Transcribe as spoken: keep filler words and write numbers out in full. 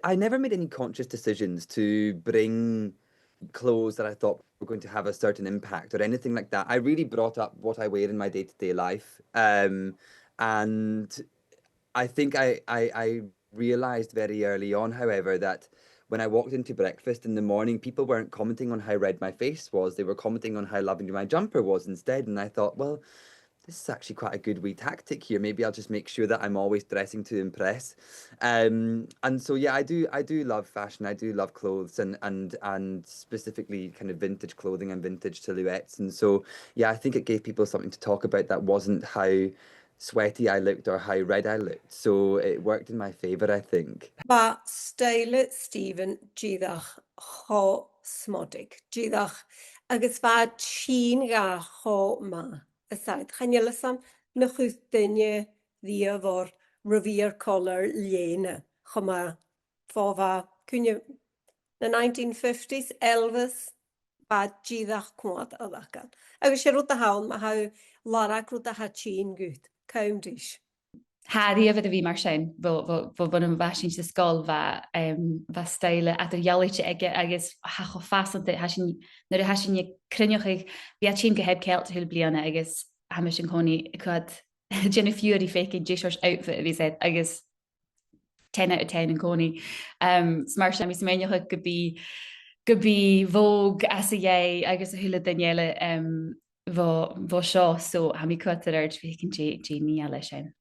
I never made any conscious decisions to bring clothes that I thought were going to have a certain impact or anything like that. I really brought up what I wear in my day-to-day life. Um, and I think I, I, I realised very early on, however, that when I walked into breakfast in the morning, people weren't commenting on how red my face was. They were commenting on how lovely my jumper was instead. And I thought, well, this is actually quite a good wee tactic here. Maybe I'll just make sure that I'm always dressing to impress. Um, and so, yeah, I do, I do love fashion. I do love clothes and, and, and specifically kind of vintage clothing and vintage silhouettes. And so, yeah, I think it gave people something to talk about that wasn't how sweaty I looked or how red I looked. So it worked in my favour, I think. Bha stoidhle Stephen dìreach cho smiodaig, dìreach, agus bha a' tighinn dha cho math, a-staigh. Chan eil fhios agam nach cuir duine riamh oirre ro mhìorbhaileach lèine cho math bho bha cuimhne na nineteen fifties, Elvis, bha dìreach coimhead air a' chlann. Agus 's e rud a th' ann, ma tha thu a' lorg rud a tha a' tighinn dhut, cùm ris. Tha e riamh air a bhith mar sin, bho, bho, bho bhon a bha sinn san sgoil, bha, em, bha stoidhle eadar-dhealaichte aige agus tha e cho fasanta, tha sinn, nuair a tha sinn a' cruinneachadh, bidh e a' tighinn gu Heb Ceilt a h-uile bliadhna agus tha mise an-còmhnaidh a' coimhead, a' dèanamh fiughair ri faicinn dè seòrsa outfit a bhios air agus ten out of ten an-còmhnaidh. Um, 's mar sin, tha mi a' smaoineachadh gum bi, gum bi Vogue às a dhèidh agus a h-uile duine eile, um, bho, bho seo, so tha mi a' coimhead air adhart feuch dè, dè nì e leis sin.